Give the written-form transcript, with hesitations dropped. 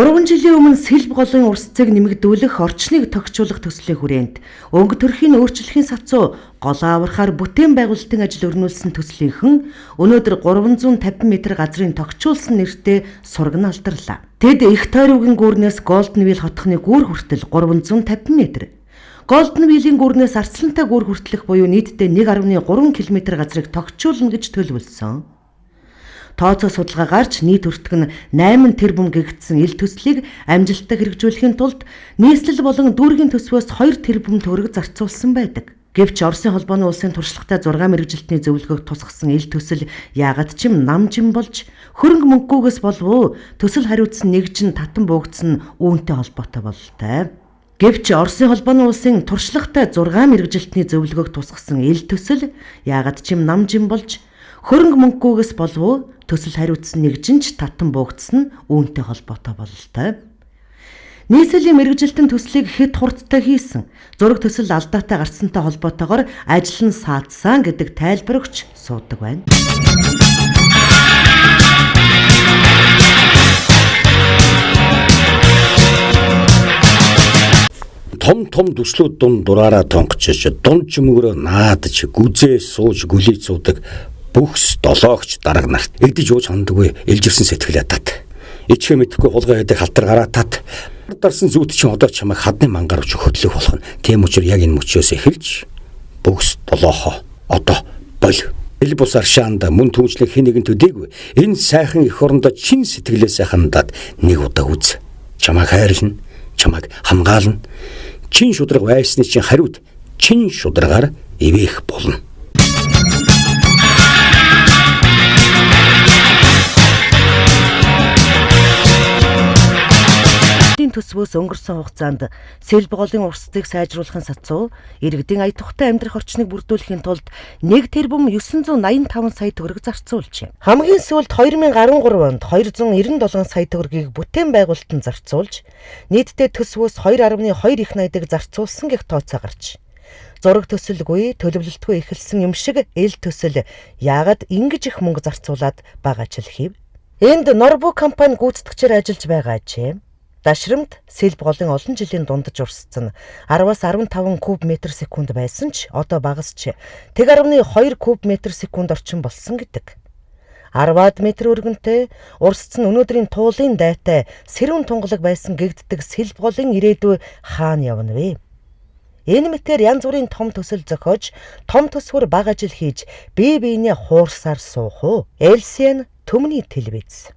3 жилийн өмнө сэлб голын урсцыг нэмэгдүүлэх, орчныг тохижуулах төслийн хүрээнд өнгө төрхийн өөрчлөхийн сацуу голоо аврахаар бүтээн байгуулалтын ажил өрнүүлсэн төслийнхэн өнөөдөр 350 м газрын тохижуулсан нэртэй сурган алдарлаа. Тэд их тойрвгийн гүүрнээс Golden Wheel хотхны гүүр хүртэл 350 м. Golden Wheel-ийн гүүрнээс Арслантай гүүр хүртэлх буюу нийтдээ 1.3 км газрыг тохижуулна гэж төлөвлөсөн. Тооцоо судалгаа гарч нийт өртөг нь 8 тэрбум гэгдсэн ил төслийг амжилттай хэрэгжүүлэхийн тулд нийслэл болон дүүргийн төсвөөс 2 тэрбум төгрөг зарцуулсан байдаг. Гэвч Оросын холбооны улсын туршлагатай 6 мэргэжилтний зөвлөгөөг тусгасан ил төсөл яагаад ч юм намжин болж хөрөнгө мөнгөгүйгээс болов уу төсөл хариуцсан нэгжин татан буугдсан нь үүнтэй холбоотой бололтой. Гэвч Оросын холбооны улсын туршлагатай 6 мэргэжилтний зөвлөгөөг тусгасан ил төсөл яагаад ч юм намжин болж хөрөнгө мөнгөгүйгээс болов уу төсөл хариуцсан нэгжин ч татан буугдсан нь үүнтэй холбоотой бололтой. Нийслэлийн мэргэжилтэн төслийг хэд хурдтай хийсэн, зураг төсөл алдаатай гарсантай холбоотойгоор ажил нь саадсан гэдэг тайлбар өгч суудаг байна. Том том төслүүд дунд дураараа тонгочж, дунд чөмгөрөө наадаж, гүзээ сууж гүлий цуудаг бүхс долоогч дарга нарт эгдэж ууж хандаггүй илжирсэн сэтгэлээ тат. Ичхэ мэдэхгүй хулгай хийдэг халтар гараа тат. Дарсан зүйт чинь одоо чамайг хадны мангаар өчөх хөдлөх болох нь. Тийм учраас яг энэ мөчөөс эхэлж бүхс долоохоо одоо боль. Ил бус аршаанд мөн түүжлэх хэн нэгэн төдийгүй энэ сайхан эх орондоо чин сэтгэлээ сайхан дад нэг удаа үз. Чамайг хайрлна, чамайг хамгаална. Чин шудраг байсны чинь хариуд чин шударгаар ивэх болно. Төсвөөс өнгөрсөн хугацаанд сэлб голын урсцыг сайжруулахын сацуу иргэдийн ая тухтай амьдрах орчныг бүрдүүлэхийн тулд 1 тэрбум 985 сая төгрөг зарцуулжээ. Хамгийн сүүлд 2013 онд 297 сая төгрөгийг бүтээн байгуулалтанд зарцуулж нийтдээ төсвөөс 2.2 их найдаг зарцуулсан гэх тооцоо гарч. Зураг төсөлгүй, төлөвлөлтгүй эхэлсэн юм шиг ил төсөл яагаад ингэж их мөнгө зарцуулаад байгаа ч л хийв. Энд Норбу компани гүйцэтгэгчээр ажиллаж байгаа ажээ. Дашрамт сэлб голын олон жилийн дундаж урсцсан 10-аас 15 куб метр секунд байсан ч одоо багасч 1.2 куб метр секунд орчим болсон гэдэг. 10-аад метр өргөнтэй урсцсан өнөөдрийн туулын дайтай сэрүүн тунгалаг байсан гэгддэг сэлб голын ирээдүй хаана явна вэ? Энэ мэтээр янз бүрийн том төсөл зохиож, том төсвөр бага ажил хийж бие биенээ хуурсаар суух уу? LCN Төмний телевиз.